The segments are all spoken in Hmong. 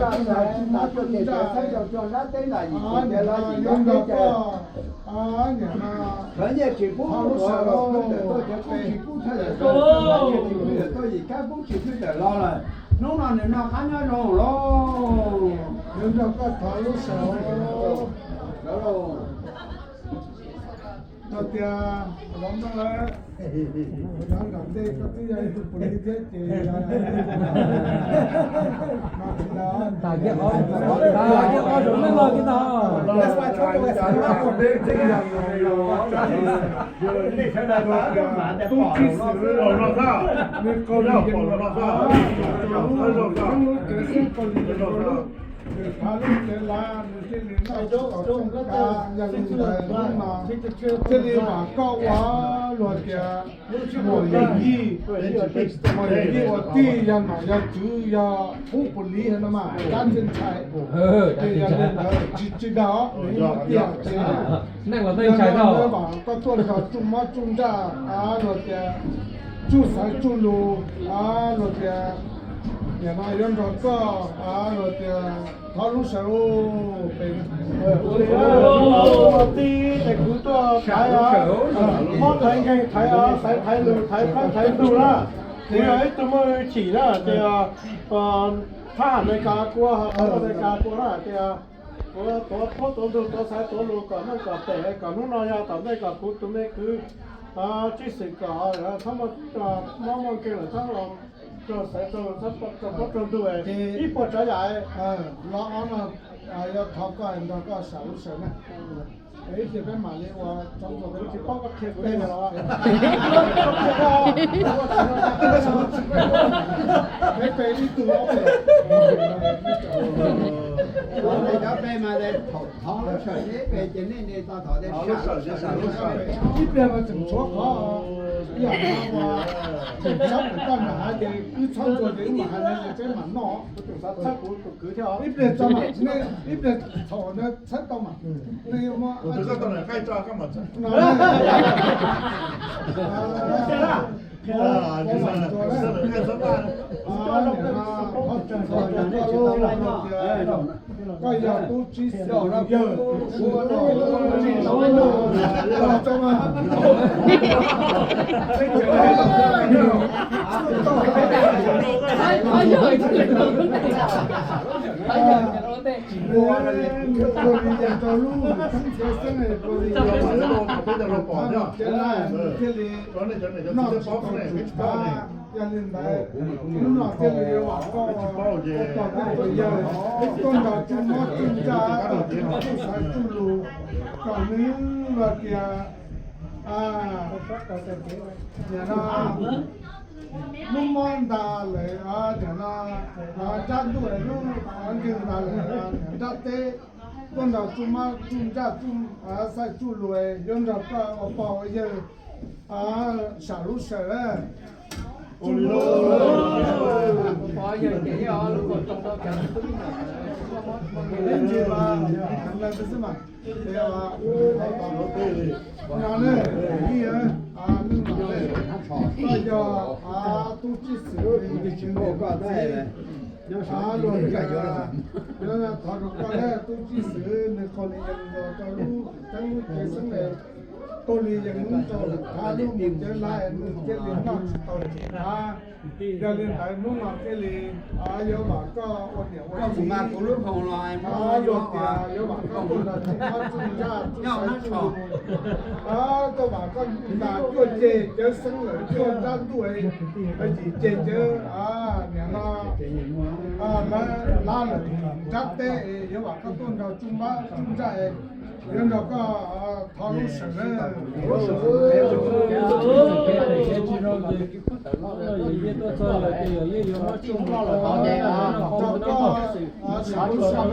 los laj xav, xav tuaj ces xav xav cog cog nrab teb nram yim kuv tias los yim nrab teb ces lawv nyiaj tsis pub, lub sij hawm los pub ntawm tuaj ces pub tsis pub thawj ntawm tuaj, nyiaj tsis pub ntawm tuaj yim kab pub tsis pub ntawm los lawm. Hnub no nws noj qab nyob zoo lauj. Yuav nrog koj thov lub sij hawm. Txog tias Vauv Nplooj, nyob nram ntej koj twb yog ib tug pus lis thiab ces tag kiag qhov, tag kiag qhov zoo meej los kiag tag. Tub tib xwm los no tag, nws qaug lus ces nws pom lus no tag, lub cev xeeb qaug lus ces nws pom lub, nws phav lub cev lav nws thiaj li noj tau txob tau kav. Yog li ntawd hnub no thiaj li vam koj ua luag tias muam yawm yij, muam yawm yij ua tij, yog nom yog tswv, yog pub pus lis no mas dab ntxwg ntxhais. Ces yog li ntawd tsis tsis dag os, nws yeej muaj tiag ces yog li ntawd vam koj tuaj nrog tsuj mob tsuj nraj, luag tias tsuj xaiv tsuj lus, luag tias nim no yuav nrog koj, luag tias thov lub sij hawm pem tij es kuv tuaj thaiv mob thaiv nkeeg thaiv xaiv thaiv lus thaiv plaub thaiv ntug na. Kuv yog ib tug muaj hwj chim na ces thab ham Amelikas kuv, qhov Amelikas kuv na ces kuv tuav plaub tuav ntug tuav xaiv tuav lus kom meej kom pem kom hnub no yog tom ntej kom kuv tus me kwv Tswv Xwm kom txhob mob muaj nkeeg lawm txhob los raug xaiv raug plaub raug ntug ib puas tsav yam. Los ob no yog thov koj nrog koj sam lub sij hawm na. Ib pliag peb mam li ua txob ntxuag, kuv tsis paub koj qhia kuv li los. Peb pe ib tug Cov pe mas thaum thov lub sawm ces pe ces nej de tau thaum de sawm. Ib pliag mas tseem tshuav qhov ib yam no uas tseem sab pem toj nram hav ces wb txhob ntxuag ces wb mam hais no ces peb mam noj. Ib pliag tso mam, ib pliag thaum no txhawb tau mam, nej yuav muab Koj yog tub tsib xwm yawg, nws ua li yog rau lub xeeb ntiav xeeb, nws thiaj li noj tsis tau tsum tab. Yog li ntawd, hnub no thiaj li yuav vam koj ua pog thiab ua yawg tuaj nrog tsuj mob tsuj ntsaj, tsuj xaiv tsuj lus, kom nws luag tias, niam no lub mob nta lawm, niam no nrab ntuj lub nkeeg nta lawm, niam nrab teb tuaj nrog tsuj mob tsuj ntsaj, tsuj xaiv tsuj lus, yuav nrog koj ua pog ua yawg sam lub sawm. Ib ntsis mas, no ne, nej mam, koj yog tub tsib xwm, luag tias, thov rau koj, tub tsib xwm nws qaug li yees rau lub teeb lub cev xeeb, qaug li yees rau lub mus cev lav, nws thiaj li noj tsis tau tsum tab. Yog li ntawd hnub no thiaj li yuav vam koj ua niam ua txiv, luag tias yuav vam koj tuaj nrog tsuj mob tsuj ntsaj tsuj xaiv tsuj lus, tuaj vam koj ntas cuaj ceg cawv xeeb lawm cuaj nrab ntuj, yim ceg cawv, niam no lab lawm nrab teb, yuav vam koj tuaj nrog tsuj mob tsuj ntsaj, yuav nrog koj thov lub sawm. Rau koj sam lub sawm,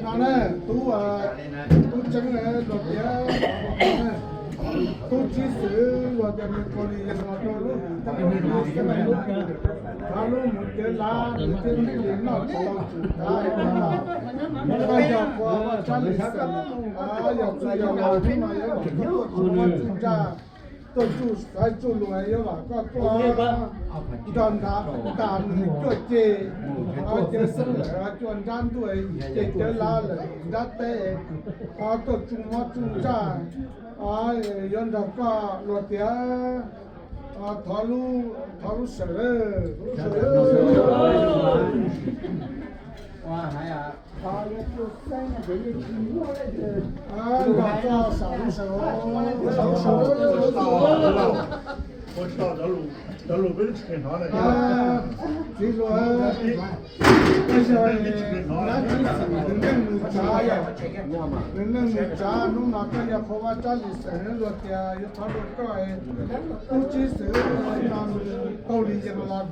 no ne, tub, tub tseeb luag tias, tub tsib xwm luag tias nws qaug li yees rau lub, thov lub mus cev lav, nws thiaj li noj tsis tau tsum tab. Koj yog pog Vaj Tsab Lis Xeem, yog txwj yog laus hnub no yuav vam koj tuaj tsuj mob tsuj ntsaj, tuaj tsuj xaiv tsuj lus, yuav vam koj tuaj nrog ntas nws cuaj ceg cawv xeeb lawm cuaj nrab ntuj, yim ceg cawv lav lawm nrab teb, tuaj tsuj mob tsuj ntsaj, yuav nrog koj luag tias thov lub, thov lub sawm. Nrog koj sam lub sawm. Ua tsis tau, cov lus peb twb tsis kheev hnov na. Txiv hluas, koj yog nab tib xwm, nws neej nws tsav, nws neej nws tsav, hnub no koj yog pog Vaj Tsab Lis Xeem, luag tias yuav thov rau koj, tub tsib xwm no nws qaug li yees los rau lawm,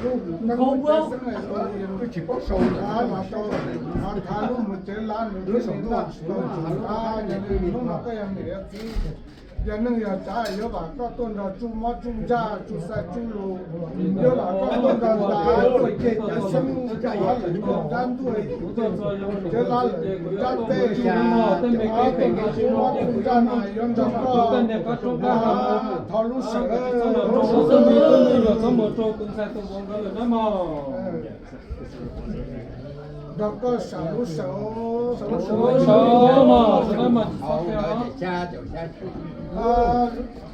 lub hwm kab lub cev xeeb qaug li yees los rau, thov lub mus cev lav nws thiaj li noj tsis tau tsum tab. Yog li hnub no koj yog niam yog txiv, yog neej yog tsav, yuav vam koj tuaj nrog tsuj mob tsuj ntsaj tsuj xaiv tsuj lus, yuav vam koj tuaj nrog ntas cuaj ceg cawv xeeb, thov lawm nrab ntuj, cev lav lawm nrab teb, tsuj mob tsuj ntsaj no yuav nrog koj thov lub sawm. Nrog koj sam lub sawm.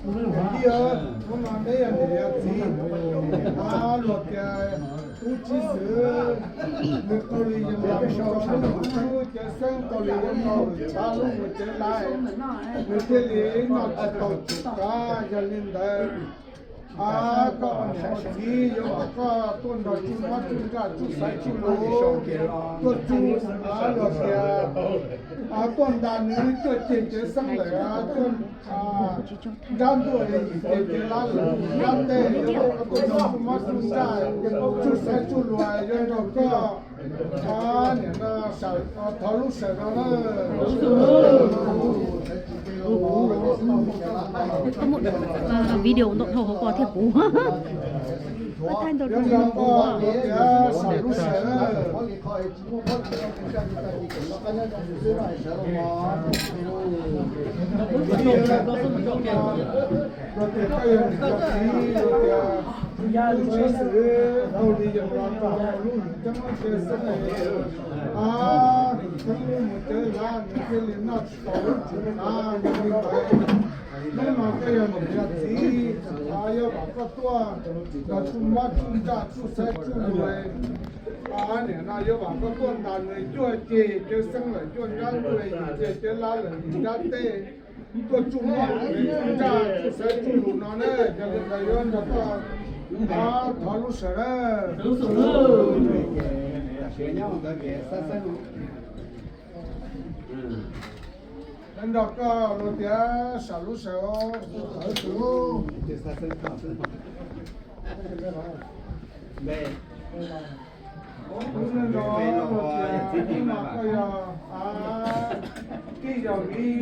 Hnub no neb yog niam yog txiv, luag tias tub tsib xwm, nws qaug li yees los rau lub hwm kab lub cev xeeb, qaug li yees los rau lub mus cev lav, nws thiaj li noj tsis tau tsum tab. Yog li ntawd, Koj ua niam ua txiv yuav kom koj tuaj nrog tsuj mob tsuj ntsaj tsuj xaiv tsuj lus, tuaj tsuj, luag tias tuaj ntas nws cuaj ceg cev xeeb lawm, tuaj nrab ntuj yim ceg cev lab lawm, nrab teb, yuav kom koj tuaj nrog tsuj mob tsuj ntsaj tsuj xaiv tsuj lus, yuav nrog koj niam no thov lub sawm no na. Video ntau dhau hauv ko thiaj puv. Thaij ntau rau no. Lub sawm na. Luag tias koj yog niam yog txiv, luag tias tub tsis xwm hauj li yog los rau lub hwm ceeb lub cia xeeb, ceeb lub mus ceeb lav nws thiaj li noj tsis tau lub tswv kav. Yog li ntawd, hnub no koj yog niam yog txiv, yuav kom koj tuaj nrog tsuj mob tsuj ntsaj tsuj xaiv tsuj lus. Niam no yuav kom koj tuaj ntas nws cuaj ceg cev xeeb lawm, cuaj nrab ntuj yim ceg cev lab lawm, yim nrab teb, tuaj tsuj mob tsuj ntsaj tsuj xaiv tsuj lus no na. Yog li ntawd yuav nrog koj thov lub sawm na. Nrog koj luag tias sam lub sawm. Lub neej no luag tias tib no koj yog tib yog ib,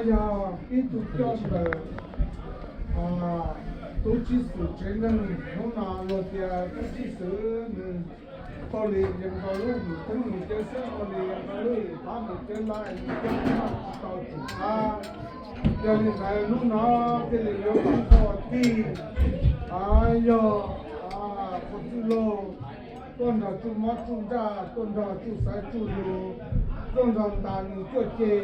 yog ib tug coj ntawm tub tsis xwm tsev neeg. Hnub no luag tias tub tsis xwm nws hauj li yeej nkaus lub hwm ceeb mus cev xeeb, hauj li yeej nkaus lub hwm qab mus cev lav, nws coj noj tsis tau tsum qab. Yog li ntawd hnub no thiaj li yuav kom koj tij, yog ua txwj laug, tuaj nrog tsuj mob tsuj ntsaj, tuaj nrog tsuj xaiv tsuj lus, tuaj nrog ntas nws cuaj ceg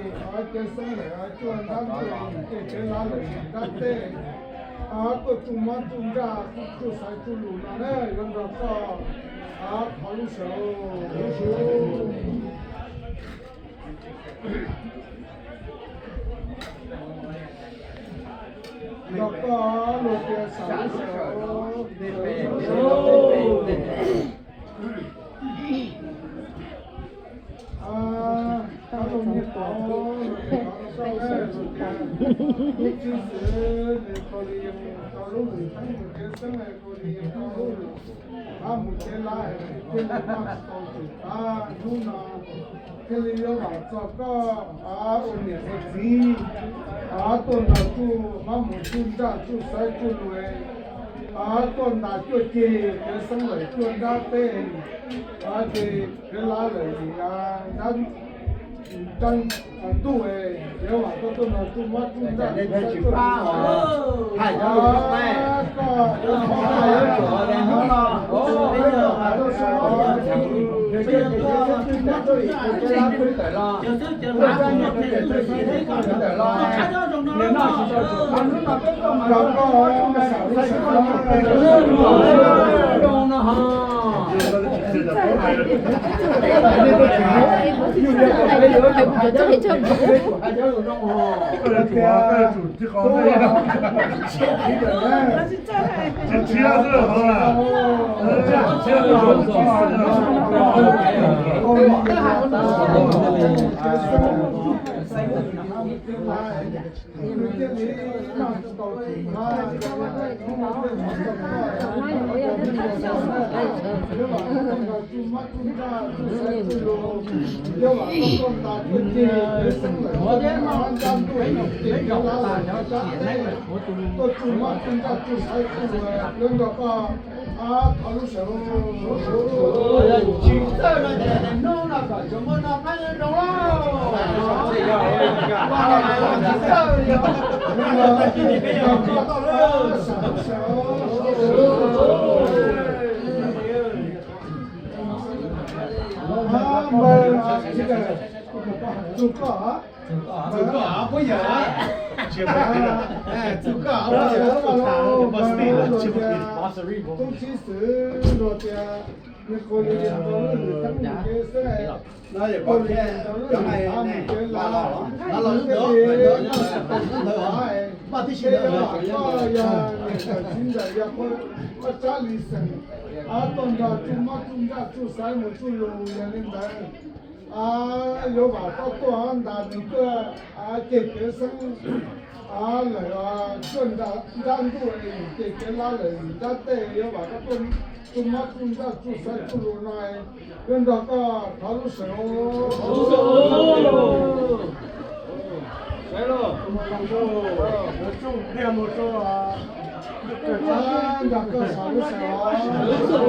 cev xeeb lawm, cuaj nrab ntuj yim ceg cev lav lawm, yim nrab teb, tuaj tsuj mob tsuj ntsaj tsuj xaiv tsuj lus no na, yuav nrog koj thov lub sawm. Nrog koj luag tias sam lub sawm. Tub tsis xwm nws hauj li yeej nkaus lub hwm ceeb mus cev xeeb, hauj li yeej nkaus lub hwm qab mus cev lav, thiaj li noj tsis tau tsum qab. Hnub no thiaj li yuav vam txog koj ua niam ua txiv, tuaj nrog tsuj mob mus tsuj ntsaj tsuj xaiv tsuj lus, tuaj ntas cuaj ceg cev xeeb lawm, cuaj nrab teb, ces cev lav lawm, nrab ntuj, yuav vam koj tuaj nrog tsuj mob tsuj ntsaj tsuj xaiv tsuj lus. Tuaj tsuj mob tsuj ntsaj tsuj xaiv tsuj lus, yuav nrog koj thov lub sawm. Tsis txawj no ces hnub no kom tsuas muaj no pab zoo lauj. Tsis txawj li os. Tsuj koj, tsuj koj, tsuj koj, tub tsis xwm luag tias Nws qhuas li rau lub nws teeb mus kev xwb, qhuas li rau lub nws thav mus kev lav, tej li koj yog niam ntawm txiv ntawm yog pab tsab li xeem, tuaj nrog tsuj mob tsuj ntsaj tsuj xaiv mus tsuj lus, yog li ntawd yuav vam koj tuaj ntas nws tuaj ceg kev xeeb lawm, tuaj nrab ntuj es yus ceg kev lab lawm yus nrab tej, yuav vam koj tuaj tsuj mob tsuj ntsaj tsuj xaiv tsuj lus no, yuav nrog koj thov lub sawm. Nrog koj thov lub sawm.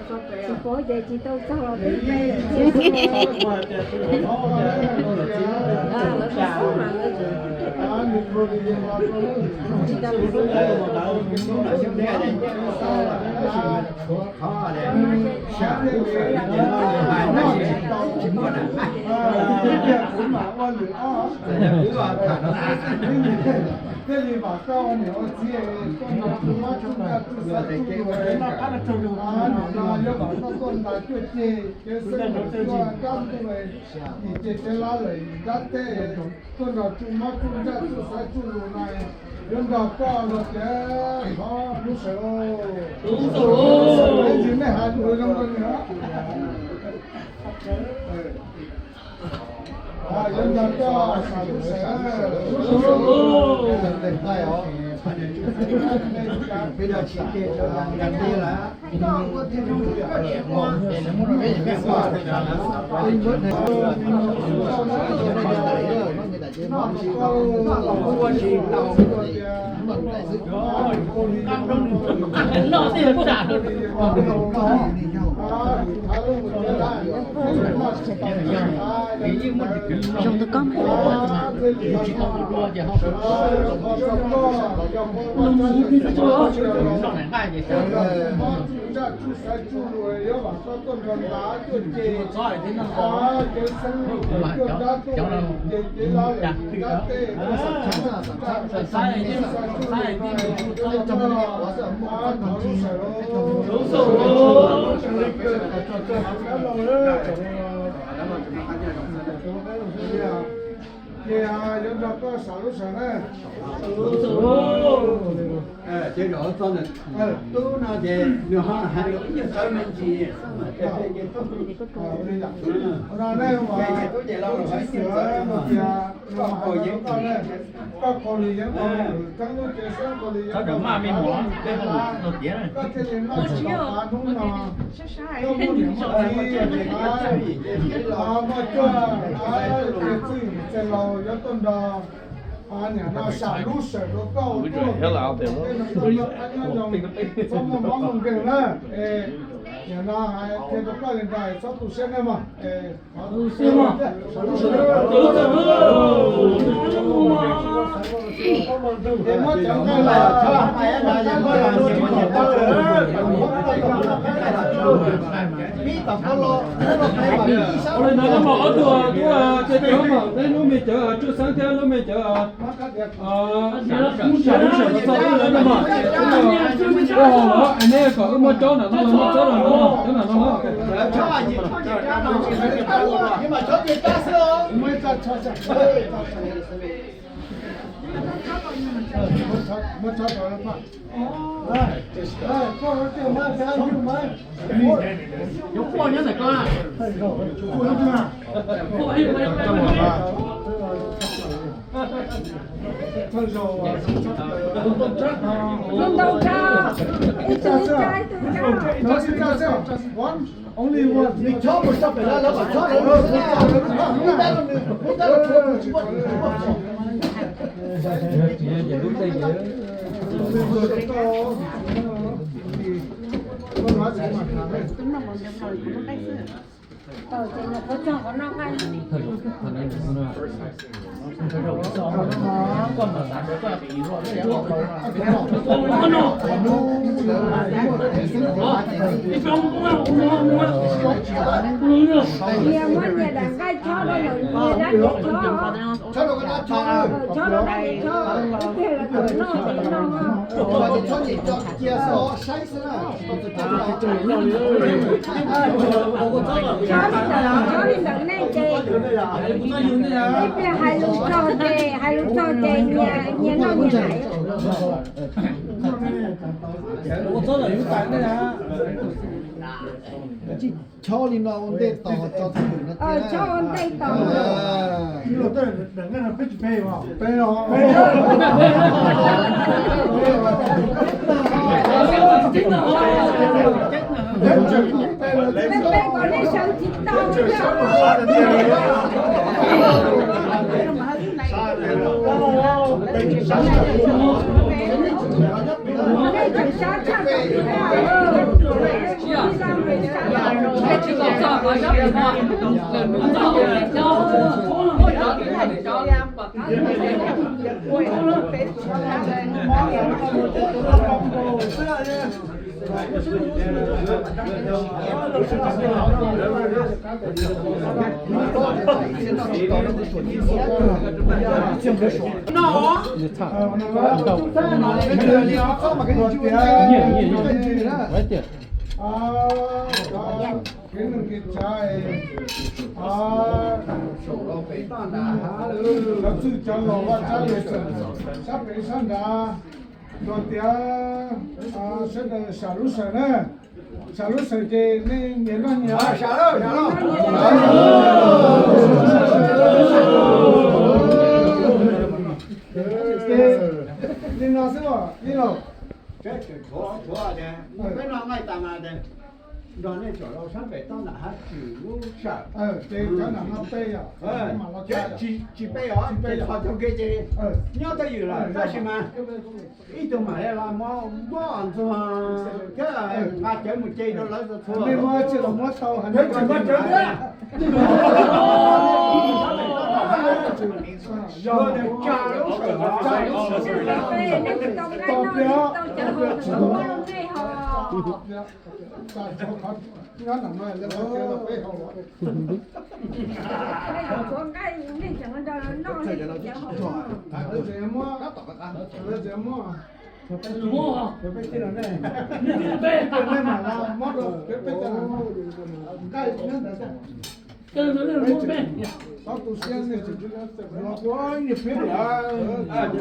Tsis pov ces tsis tau txog. Lawv xub mas lawv tsis tau lus. Qhov sam lub sawm no ces no yog hais tab sis tsis muaj na. Kuv mam ua lwm ob, thiaj li vam koj ua niam ua txiv tuaj nrog tsuj mob tsuj ntsaj tsuj xaiv tsuj lus, nim no yuav vam koj tuaj ntas cuaj ceg kev xeeb mus cuaj nrab ntuj, yim ceg kev lab lawm yim nrab tej, tuaj nrog tsuj mob tsuj ntsaj tsuj xaiv tsuj lus no, yuav nrog koj los tias thov lub sawm. Ib ntsis nej hais lus zoo rau nws. Yuav nrog koj sam lub sawm. Zoo tu koj mas. Ces yuav nrog koj sam lub sawm na. Ces zaum txog ntawm tub no ces nws ho hais lus ib nyuag tsawv me ntsis. Koj qhuas yeeb, koj qhuas lus yeeb, koj lub cev xeeb qhuas lus yeeb, koj thiaj li noj sim tau tav hnub no. Koj muaj niam muaj txiv, muaj cuab, ces txwj yim txwj laus yuav tuaj nrog niam no sam lub sawm rau koj ua tub ua kiv, tej no koj noj qab nyob zoo, txhob muaj mob muaj nkeeg na. Niam no hais qhia rau koj li ntawd, txhob tu siab nawb mog. Ua li ntawd koj mam ob tug tub cov cov mam, neb lub me cawv Tsuj Xeeb thiab lub me cawv Sam lub sawm no txog wb lawv no mas, ua hauj lwm es neb kom wb muab tsob nram no los, muab tsob nram no, cov nram no los. Ntau tsa, ib tug ib tsa, ib tug ib tsa. Only one. Nws chob mus tso pem lawv, lawv kom chob lawv lub xwb, lub tab lub nws, lub tab lub nws tsis muaj, tsis muaj. Ces nws qhuav txog qhov no. Nyias muab nyias daim nqaij chob rau lawm, nyias dab tsi chob, chob rau nqaij chob, ib pliag lawv tawm noj ces noj. Chob li ntawm, chob li ntawm nej ces ib pliag hais lus txog ces, hais lus txog ces nyias, nyias noj nyias daim. Chob li no ua ntej tos tso thwj no, chob ua ntej tos. Peb peb kom nej sawv tsis tau. Nej tseem sab tshaj tawm. Kev neeg kev tsav, cov txwj cov laus vaj tsab yawg txawm sab pem sab nrad, nrog tias sawv daws sam lub sawm na, sam lub sawm ces nej nyias noj nyias. Li no xwb os, li los. Peb no nqaij tas mas nrog nej tsom los sab pem toj nram hav tswm lub sawm. Ces cov nram no pe os, tsis pe os, qhov tag kis ces nyob twj ywm lawm tab sis mas ib tug mam li los muab ntxuag thiab nqa cawv mus ce rau lawv txhua txhua. Tsis muab cawv thiab. Yog tsa lub sawm os. Tsa lub sawm os.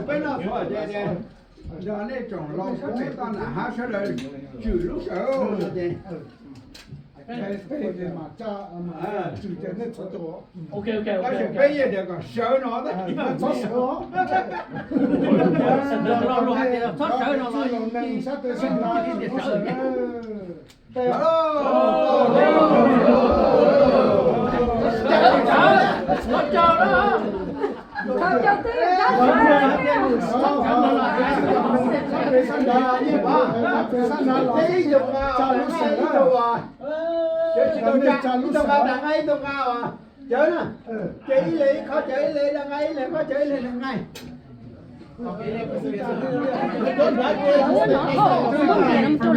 Peb no, yog nej tsoom laus sab pem toj nram hav sawv daws tswm lub sawm ces tab sis peb yeej tias kom sawv no, txhob sawv os. Txhob sawv no, sab pem sab nrad, txhob sawv. Cawv na, ces ib leeg ib qho, cawv ib leeg nqa ib leeg qho, cawv ib leeg nqa. Ib tsis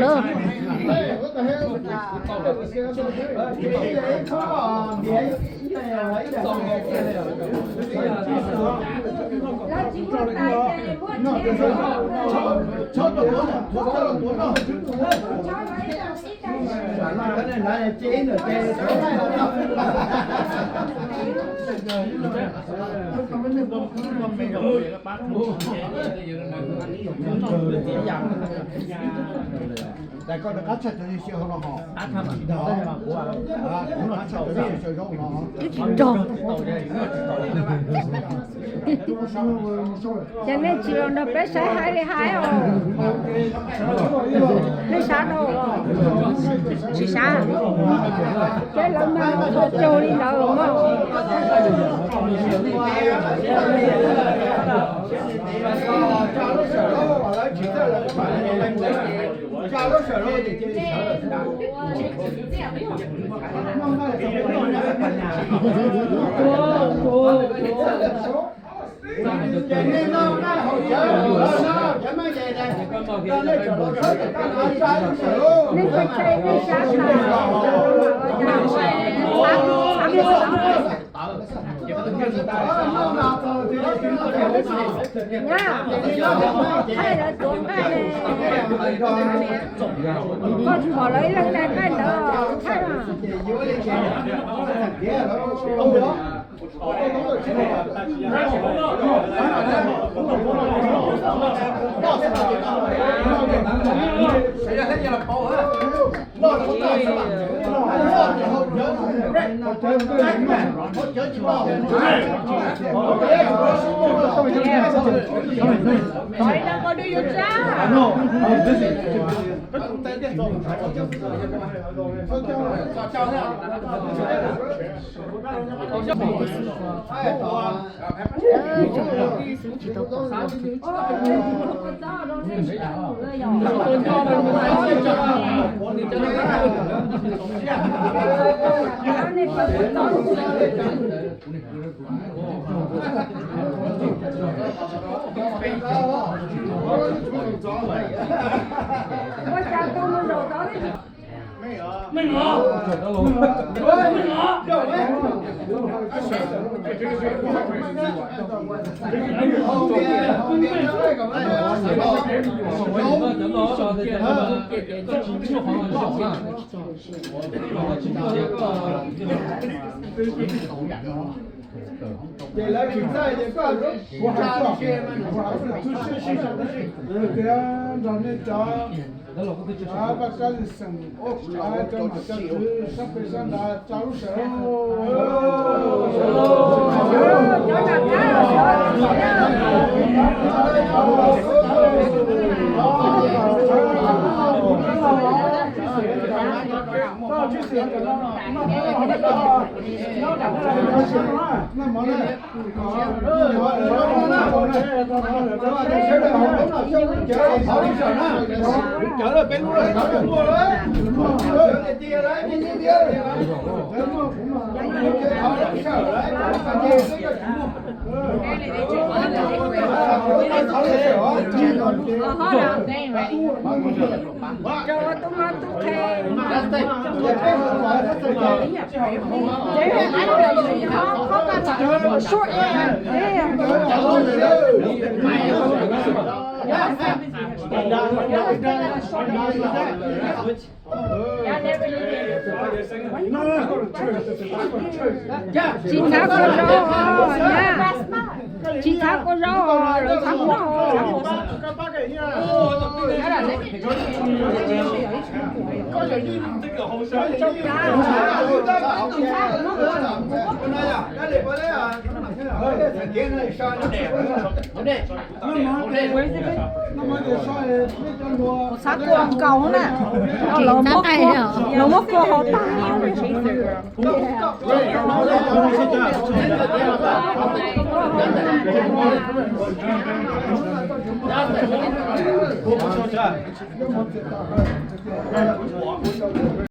rog. Ces nej tsis los nrog peb saib hais li hais os. Nej sab rau los? Tsis sab. Peb lawv mas txhua caug li ntawd mog. Koj tsis pom lawv ib leeg cai nqaij ntawd thaij. Ces lawv tsis txawj ces koj, kuv hais txog, kuv hais txog tus sib sib, tias nrog nej cov Vaj Tsab Xeem, cov nom cov tswv sab pem sab nrad tso lub sawm. Tsis txhob kua zaub na, tsis txhob kua zaub, txhob kua zaub. Kuv txhob kua nkaus na, lawv muab kua hauv tag.